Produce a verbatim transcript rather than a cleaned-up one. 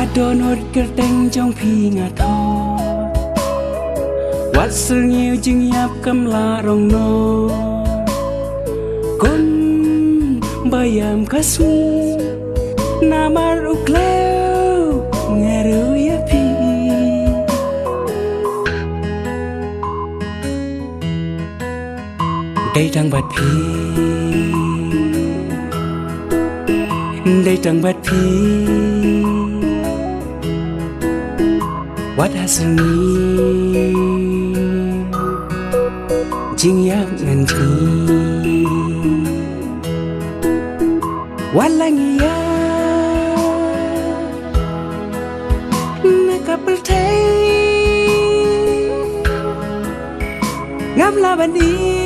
Dohnud kyrteng jong phi nga thoh. Wat syrngiew jingïap kam lah rong noh. Kum ba ïam ka sngi. Namar u kleu nga riew ïa phi. Dei tang bad phi. Dei tang bad phi. Wat ha sngi. Jingïap ngan jngi. Wat la ngi ïa na ka pyrthei. Ngam lah ban i